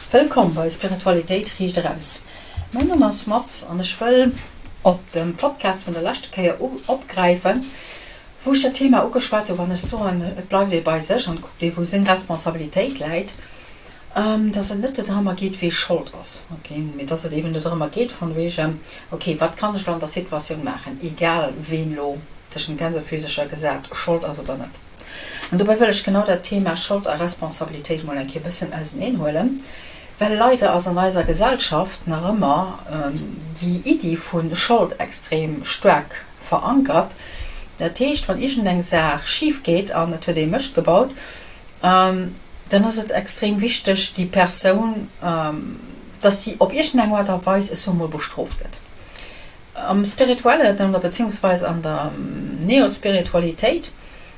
Wëllkomm bei Spiritualitéit riicht eraus. Mäin Numm ass Mats an ech wëll op de Podcast vun der leschte Kéier opgräifen, wou ech dat Thema ugeschwat hu wann ech soen, et bleift ee bei sech an kuckt ee wou seng Responsabilitéit läit, dass et net dodrëmmer geet wee Schold ass, ok, mee dass et eben dodrëmmer geet von wegen, ok, wat kann ech elo an der Situatioun maachen, egal ween elo tëschent Gänsefüsercher gesat Schold ass oder net. An dobäi wëll ech genau dat Thema Schold a Responsabilitéit mol eng Kéier e bëssen auseneen huelen, well leider ass an eiser Gesellschaft nach ëmmer déi Iddi vu Schold extrem staark verankert. Dat heescht, wann iergendeng Saach schif geet an et huet ee Mëscht gebaut, dann ass et extrem wichteg, déi Persoun, dass déi op iergendeng Aart a Weis, ech soe mol, bestrooft gëtt. Am Spirituellen oder beziehungsweis an der Neospiritualitéit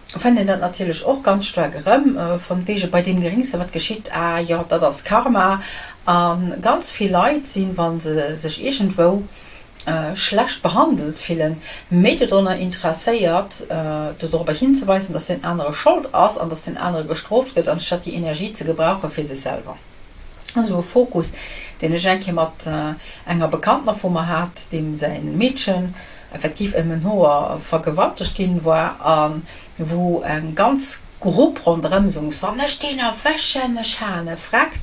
fënnt een dat natierlech och ganz staark erëm, von wegen bei deem Geringste wat geschitt, ah jo, dat ass Karma. A ganz vill Leit sinn, wa se sech iergendwou schlecht behandelt fillen, méi dodrunner interesséiert, dodropper hinzeweisen, dass deen anere Schold ass an dass deen anere gestrooft gëtt, anstatt déi Energie ze gebrauche fir sech selwer. Esou e Fokus, deen ech eng Kéier mat enger Bekannter vu mer hat, deem säin Meedchen effektiv ëm en Hoer vergewaltegt ginn war a wou eng ganz Grupp ronderëm soungs, Wann ech deen erwëschen, ech haen e freckt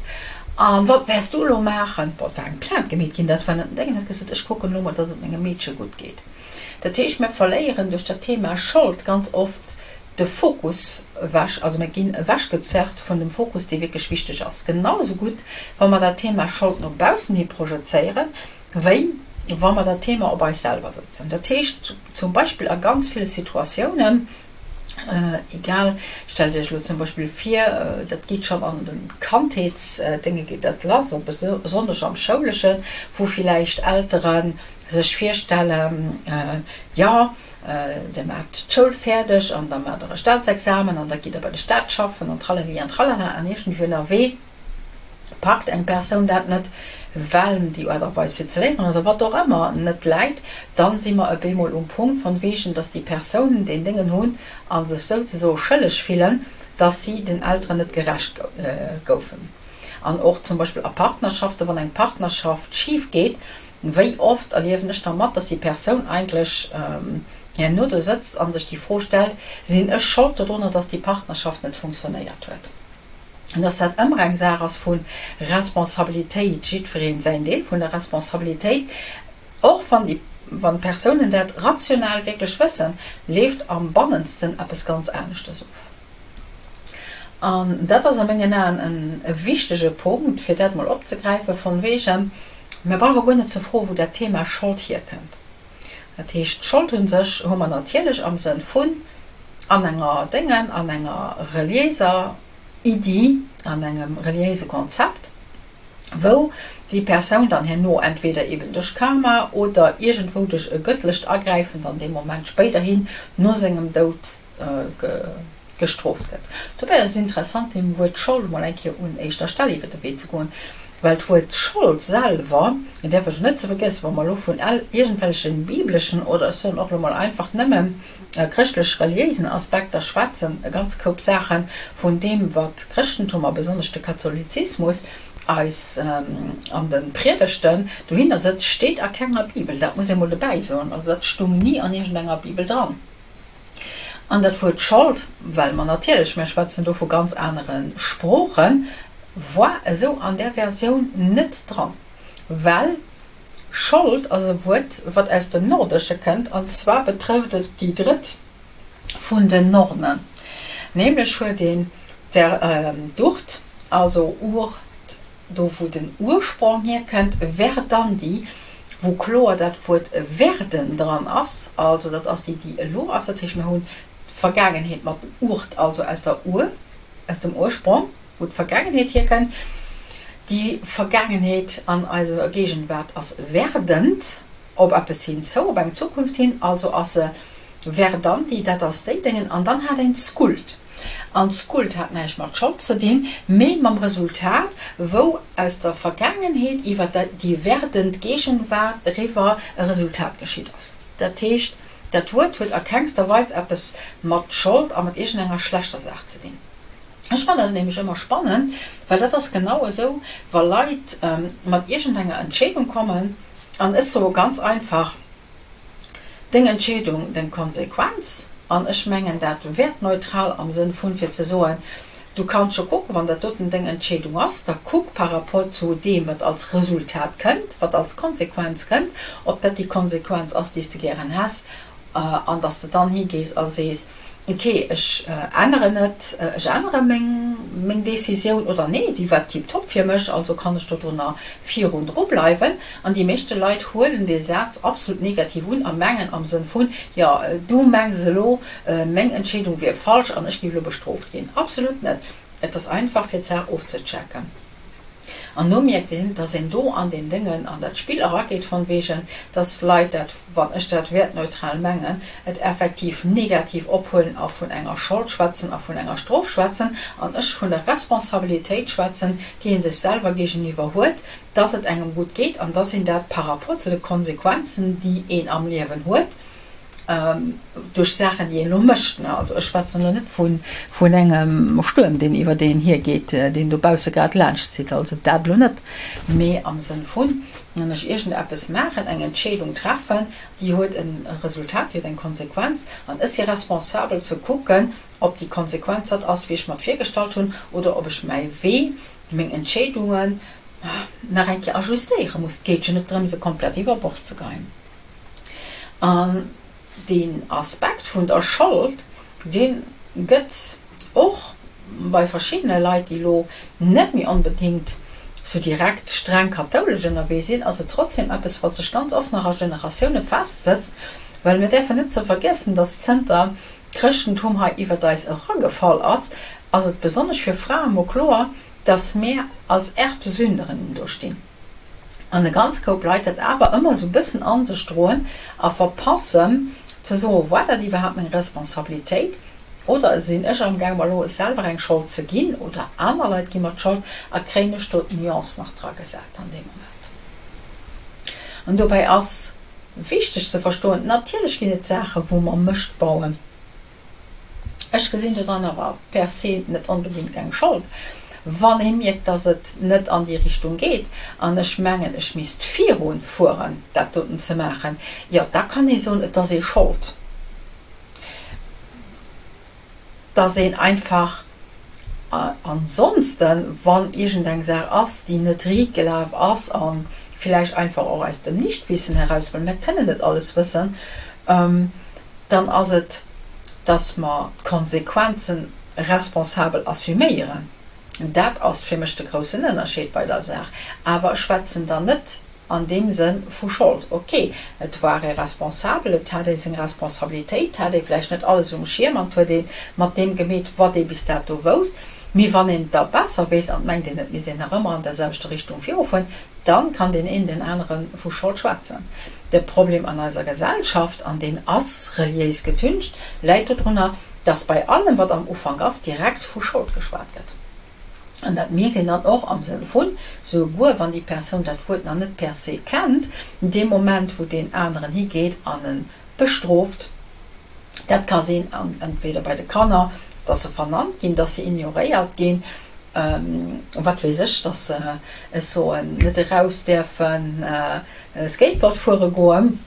an wat wäers du elo maachen? Bon, et war eng Plainte gemeet ginn, dat war net den Déngen, huet gesot, ech kucken elo mol, dass et mengem Meedche gutt geet. Dat heescht, mir verléieren duerch dat Thema Schold ganz oft de Fokus ewech, also mir ginn ewechgezerrt vun dem Fokus, dee wierklech wichteg ass. Genau esou gutt, wa mer dat Thema Schold no baussen hi projezéieren, wéi wa mer dat Thema op eis selwer sëtzen. Dat heescht zum Beispill a ganz ville Situatiounen, egal, stellt Iech elo zum Beispill vir, dat geet schonn an de Kandheetsdénge geet dat lass, a besonnesch am Schouleschen, wou villäicht Eltere sech virstellen, jo, Dir maacht d'Schoul fäerdeg an da maacht der e Staatsexamen an da gitt der bei de Staat schaffen an tralali an tralala. An iergendwéi ënnerwee packt eng Persoun dat net, well déi Aart a Weis fir ze léieren oder wat och ëmmer net läit. Dann si mer op eemol um Punkt von wegen, dass déi Persounen deen Déngen hunn a sech souzesoe schëlleg fillen, dass si den Elteren net gerecht goufen. An och zum Beispill a Partnerschaften, wann eng Partnerschaft schif geet, Wéi oft erliewen ech da mat, dass déi Persoun eigentlech herno do sëtzt a sech déi Fro stellt, Sinn ech Schold dodrunner, dass déi Partnerschaft net funktionéiert huet? An dass dat ëmmer eng Saach ass vu Responsabilitéit, jiddweree säin Deel vun der Responsabilitéit, och wann déi, wann d'Persounen dat rational wierklech wëssen, leeft am Bannensten eppes ganz aneschtes of. An dat ass a mengen Aen e wichtege Punkt, fir dat emol opzegräifen, von wegen, mir brauche guer net ze froen, wou dat Thema Schold hierkënnt. Dat heescht, d'Schold u sech hu mer natierlech am Sënn vun an enger Déngen, an enger reliéiser Iddi, an engem reliéise Konzept, wou déi Persoun dann herno entweder eben duerch Karma oder iergendwou duerch e gëttlecht Agräifen dann dee Moment spéiderhin no sengem Doud gestrooft gëtt. Dobäi ass et interessant, dem Wuert Schold emol eng Kéier un éischter Stell iwwer de Wee ze goen, well d'Wuert Schold selwer, et däerf ech net ze vergiessen, wa mer elo vun iergendwelleche bibleschen oder ech soen och elo mol einfach nëmme chrëschtlech-reliéisen Aspekter schwätzen, e ganz Koup Saache vun deem, wat d'Chrëschtentum a besonnesch de Katholizismus eis an de Priedegten dohinner sëtzt, steet a kenger Bibel. Dat muss ee mol dobäi soen. Also dat stung ni an iergendenger Bibel dran. An dat Wuert Schold, well mer natierlech, mir schwätzen do vu ganz anere Sproochen, war esou an där Versioun net dran, well Schold ass e Wuert, wat aus dem Nordesche kënnt, an zwar betrëfft et déi drëtt vun den Nornen. Nämlech huet een d'Urt, also Ur, Do wou den Ursprong hierkënnt, Verdandi, wou kloer dat Wuert werden dran ass, also dat ass déi, déi elo ass, dat heescht mir hunn d'Vergaangenheet mat Urt, also aus der Ur, aus dem Ursprong, wou d'Vergaangenheet hierkënnt. Déi Vergaangenheet an eiser Gegenwart ass werdend, op eppes hin zou, op eng Zukunft hin, also ass se Verdandi, dat ass déi Déngen, an dann hat een d'Skuld. An d'Skuld hat näischt mat Schold ze dinn, mee mam Resultat, wou aus der Vergaangenheet iwwer déi werdend Gegenwart eriwwer e Resultat geschitt ass. Dat heescht, dat Wuert huet a kengster Weis eppes mat Schold a mat iergendenger schlechter Saach ze dinn. Ech fannen dat nämlech ëmmer spannend, well dat ass genau esou, wa Leit mat iergendenger Entscheedung kommen an ech soe ganz einfach, Deng Entscheedung, deng Konsequenz. An ech mengen dat wäertneutral am Sënn vun, fir ze soen, du kanns scho kucken, wann dat doten deng Entscheedung ass, da kuck par rapport zu deem, wat als Resultat kënnt, wat als Konsequenz kënnt, ob dat déi Konsequenz ass, déi s de gären häss. An dass de dann higees a sees, ok, ech änneren et, ech ännere meng, meng Décisioun, oder nee, déi war tiptop fir mech, also kann ech dodrunner virun dru bleiwen. An déi meeschte Leit huelen dee Saz absolut negativ un a mengen am Sënn vun, jo, du mengs elo, meng Entscheedung wier falsch an ech géif elo bestrooft ginn. Absolut net. Et ass einfach fir d'Saach ofzechecken. An do mierkt een, dass een do an deen Déngen, an dat Spill erageet von wegen, dass Leit dat, wann ech dat wäertneutral mengen, et effektiv negativ ophuelen a vun enger Schold schwätzen a vun enger Strof schwätzen an ech vun der Responsabilitéit schwätzen, déi ee sech selwer géigeniwwer huet, dass et engem gutt geet an dass een dat par rapport zu de Konsequenzen, déi een am Liewen huet, duerch Saachen, déi een elo mécht, ne, also ech schwätzen elo net vu vun engem Stuerm, deen iwwert een hiergeet, deen dobausse grad laanscht zitt, also dat elo net, mee am Sënn vun, wann ech iergendeppes maachen, eng Entscheedung treffen, déi huet e Resultat, déi huet eng Konsequenz an ech si responsabel ze kucken, ob déi Konsequenz dat ass, wéi ech mer et virgestallt hunn, oder ob ech mäi Wee, meng Entscheedungen nach eng Kéier ajustéiere muss. Et geet jo net drëm, se komplett iwwer Bord ze geien. An deen Aspekt vun der Schold, dee gëtt och bei verschiddene Leit, déi elo net méi onbedéngt sou direkt streng kathoulesch ënnerwee sinn, ass et trotzdem eppes, wat sech ganz oft nach a Generatioune festsëtzt, well mir däerfen net ze vergiessen, dass zënter d'Chrëschtentum hei iwwert eis eragefall ass, ass et besonnesch fir Frae mol kloer, dass mär als Erbsünderinnen do stinn. An e ganz Koup Leit dat awer ëmmer esou bëssen a sech droen a verpassen ze soen, War dat iwwerhaapt meng Responsabilitéit oder sinn ech amgaang mer elo selwer eng Schold ze ginn oder aner Leit gi mer d'Schold a kréien ech do d'Nuance nach dra gesat an deem Moment. An dobäi ass wichteg ze verstoen, natierlech ginn et Saache wou mer Mëscht bauen, Ech gesinn do dann awer per se net onbedéngt eng Schold, wann ee mierkt, dass et net an déi Richtung geet an ech mengen, ech misst viru fueren, dat doten ze maachen, jo, da kann ee soen, et ass ee Schold, dass een einfach ansonsten, wann iergendeng Saach ass, déi net riit gelaf ass a villäicht einfach och aus dem Nichtwissen heraus, well mir kënnen net alles wëssen, dann ass et, dass mer d'Konsequenze responsabel assuméieren. Dat ass fir mech de groussen Ënnerscheed bei der Saach. Awer ech schwätzen dann net an deem Sënn vu Schold. Okay, et war ee responsabel, et hat ee seng Responsabilitéit, et hat ee vläicht net alles um Schierm an et huet ee mat deem gemeet, wat ee bis dato wousst. Mee wann een et da besser weess an et mengt een, et misst een nach ëmmer an der selwechter Richtung virufueren, dann kann deen een den anere vu Schold schwätzen. De Problem an eiser Gesellschaft, an deen ass reliéis getüncht, läit dodrunner, dass bei allem, wat am Ufank ass, direkt vu Schold geschwat gëtt. An dat mierkt een dann och am Sënn vun, souguer wann déi Persoun dat Wuert nach net per se kennt, dee Moment, wou deen aneren higeet an e bestrooft, dat ka sinn entweder bei de Kanner, dass se vernannt ginn, dass se ignoréiert ginn, wat weess ech, dass se, ech soen, net eraus däerfen Skateboard fuere goen,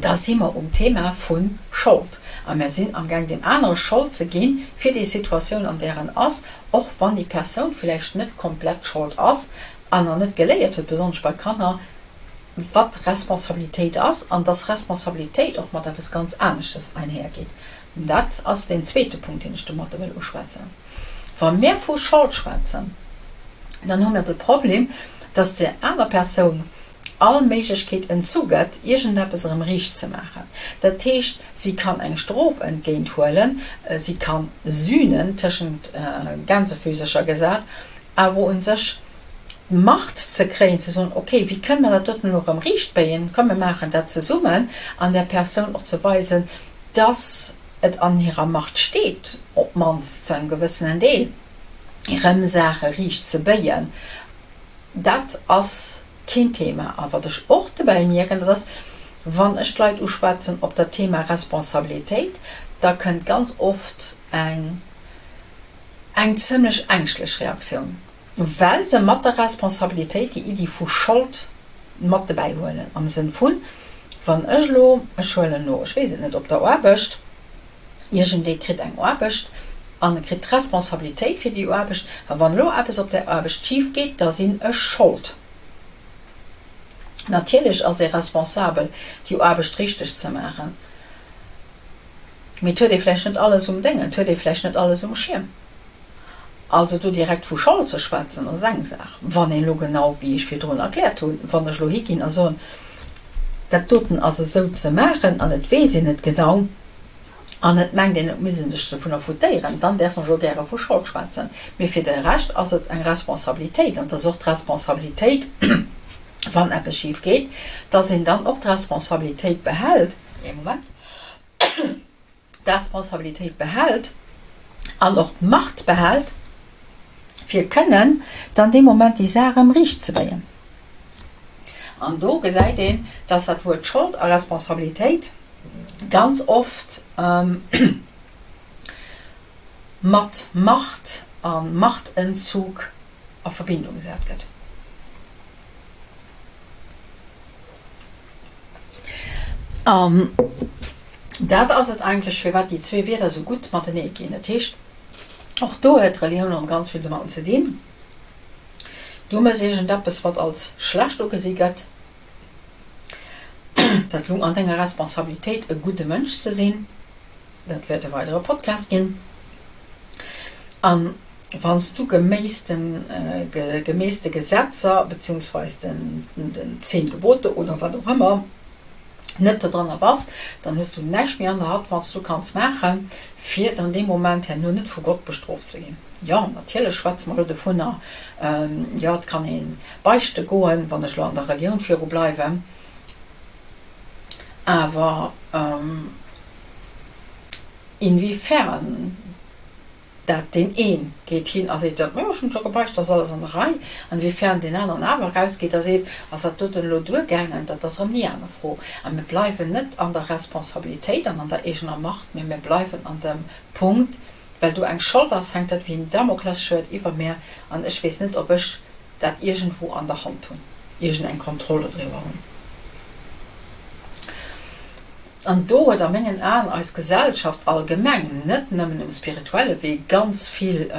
da si mer um Thema vu Schold. A mer sinn amgaang deem anere Schold ze ginn fir déi Situatioun, an där en ass, och wann déi Persoun villäicht net komplett Schold ass an nach net geléiert huet, besonnesch bei Kanner, wat Responsabilitéit ass an dass Responsabilitéit och mat eppes ganz aneschtes einhergeet. Dat ass deen zweete Punkt, deen ech domatter wëll uschwätzen. Wa mir vu Schold schwätzen, dann hu mir de Problem, dass där aner Persoun all Méiglechkeet entzu gëtt, iergendeppes erëm riicht ze maachen. Dat heescht, si kann eng Strof entgéint huelen, si ka sühnen, tëschent Gänsefüsercher gesat, awer u sech d'Macht ze kréien, ze soen, okay, wéi kënne mer dat doten elo erëm riicht béien, komm mir maachen dat zesummen, an där Persoun och ze weisen, dass et an hirer Macht steet, op d'mannst zu engem gewëssenen Deel, erëm Saache riicht ze béien, dat ass keen Thema. A wat ech och dobäi mierken, dat ass, wann ech d'Leit uschwätzen op dat Thema Responsabilitéit, da kënnt ganz oft eng. Eng zëmlech ängschtlech Reaktioun, well se mat der Responsabilitéit déi Iddi vu Schold mat dobäi huelen, am Sënn vun, wann ech elo, ech huelen elo, ech weess et net, op der Aarbecht, iergendee kritt eng Aarbecht an e kritt d'Responsabilitéit fir déi Aarbecht, a wann elo eppes op där Aarbecht schif geet, da sinn ech Schold. Natierlech ass ee responsabel, déi Aarbecht richteg ze maachen, mee et huet ee vläicht net alles um Déngen, et huet ee vläicht net alles um Schierm. Also do direkt vu Schold ze schwätzen, ass eng Saach. Wann een elo genau, wéi ech virdrun erkläert hunn, wann ech elo higinn a soen, dat doten ass esou ze maachen an et weess een et genau an et mengt een, et misst ee sech dovunner foutéieren, dann däerf mer jo gäre vu Schold schwätzen. Mee fir de Rescht ass et eng Responsabilitéit an et ass och d'Responsabilitéit, wann eppes schif geet, dass een dann och d'Responsabilitéit behält, ee Moment. d'Responsabilitéit behält an och d'Macht behält, fir kënnen dann dee Moment déi Saach erëm riicht ze bréngen. An do gesäit een, dass dat Wuert Schold a Responsabilitéit ganz oft mat Macht a Machtentzug a Verbindung gesat gëtt. An dat ass et eigentlech, firwat déi zwee Wierder esou gutt matenee ginn. Dat heescht, och do huet d'Relioun erëm ganz vill domatten ze dinn. Du méchs iergendeppes, wat als schlecht ugesi gëtt. Dat lung an denger Responsabilitéit, e gudde Mënsch ze sinn. Dat wäert e weidere Podcast ginn. An wann s du geméiss den, geméiss de Gesetzer beziehungsweis den, den 10 Gebote oder wat och ëmmer net dodranner bass, dann hues du näischt méi an der Hand, wat s du kanns maachen, fir dann dee Moment herno net vu Gott bestrooft ze ginn. Jo, natierlech schwätze mer elo dovunner, jo, et kann ee beichte goen, wann ech elo an der Relioun viru bleiwen, awer inwiefern dat deen een geet hin a seet, jo, ech hunn scho gebeicht, ass alles an der Rei, an inwiefern deen aneren awer erausgeet a seet, ass dat doten elo duergaangen, dat ass erëm déi aner Fro. A mir bleiwen net an der Responsabilitéit an an der eegener Macht, mee mir bleiwen an dem Punkt, well do eng Schold ass, hänkt dat wéi en Damoklesschwäert iwwer mär an ech weess net, ob ech dat iergendwou an der Hand hunn, iergendeng Kontroll dodriwwer hunn. An do huet a mengen Aen eis Gesellschaft allgemeng, net nëmmen um spirituelle Wee, ganz vill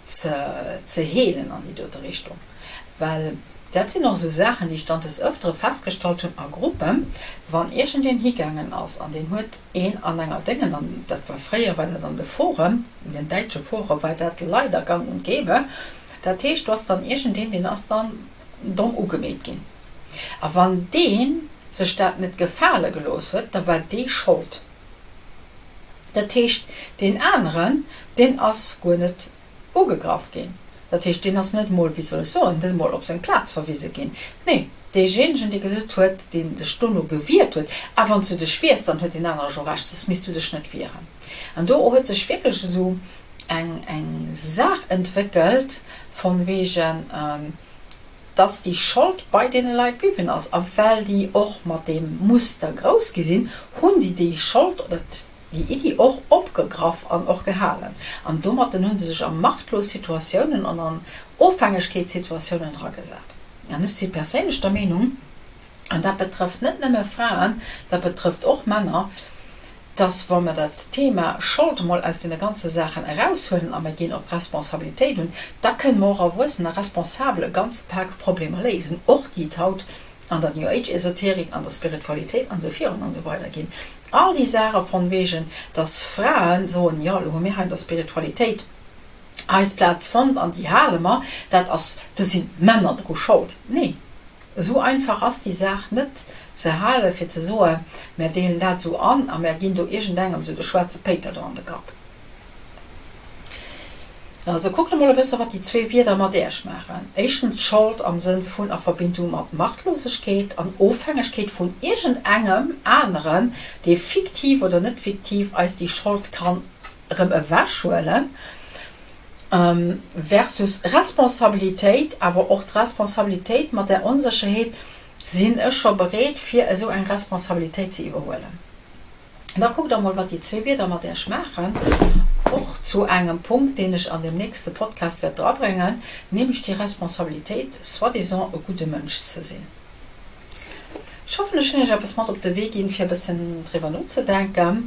ze heelen an déi dote Richtung. Well dat sinn och esou Saachen, déi ech dann des Öftere festgestallt hunn a Gruppen, wann iergendeen higaangen ass an deen huet een an enger Déngen, an dat war fréier war dat an de Foren, an den däitsche Fore war dat leider gang und gäbe, dat heescht, do ass dann iergendeen, deen ass dann domm ugemeet ginn. A wann dee sech dat net gefale gelooss huet, da war dee Schold. Dat heescht, deen aneren, deen ass guer net ugegraff ginn. Dat heescht, deen ass net emol, wéi soll ech soen, net emol op seng Plaz verwise ginn. Nee, deejéinegen, dee gesot huet, dee sech dono gewiert huet, Ah, wann s du dech wiers, dann huet deen anere jo Recht, soss misst du dech net wieren. An do huet sech wierklech esou eng, eng Saach entwéckelt, von wegen, dass déi Schold bei deene Leit bliwwen ass. A well déi och mat deem Muster grouss gi sinn, hunn déi déi Schold oder déi Iddi och opgegraff an och gehalen. An domatten hu se sech a machtlos Situatiounen an an Ofhängegkeetssituatiounen eragesat. An ech si perséinlech der Meenung, an dat betrëfft net nëmme Fraen, dat betrëfft och Männer, dass wa mer dat Thema Schold emol aus deene ganze Saachen eraushuelen a mer ginn op Responsabilitéit un, da kënne mer och Erwuessener responsabel e ganze Pak Problemer léisen, och déi et haut an der New Age Esoterik, an der Spiritualitéit an esou virun an esou weider ginn. All déi Saache von wegen, dass Frae soen, jo elo hu mir hei an der Spiritualitéit eis Plaz fonnt an déi hale mer, dat ass, do sinn d'Männer dru Schold. Nee, esou einfach ass déi Saach net ze halen, fir ze soen, mär deelen dat esou an a mär ginn do iergendengem esou de schwaarze Péiter do an de Grapp. Also kuckt emol e bësse wat déi zwee Wierder mat Äech maachen. Éischtens Schold am Sënn vun a Verbindung mat Machtlosegkeet an Ofhängegkeet vun iergendengem aneren, dee fiktiv oder net fiktiv eis déi Schold kann erëm ewechhuelen, versus Responsabilitéit, awer och d'Responsabilitéit mat där Onsécherheet, Sinn ech scho bereet fir esou eng Responsabilitéit ze iwwerhuelen? Da kuckt emol, wat déi zwee Wierder mat Iech maachen. och zu engem Punkt, deen ech an deem nächste Podcast wäert drabréngen, nämlech déi Responsabilitéit, soi-disant e gudde Mënsch ze sinn. Ech hoffen, ech hunn Iech eppes mat op de Wee ginn, fir e bëssen driwwer nozedenken.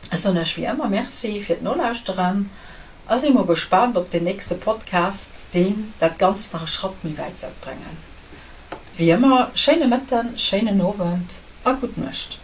Ech soen Iech wéi ëmmer Merci fir d'Nolauschteren a si mol gespaant op den nächste Podcast, deen dat Ganzt nach e Schratt méi wäit wäert bréngen. Wéi ëmmer, schéine Mëtten, schéinen Owend a gutt Nuecht.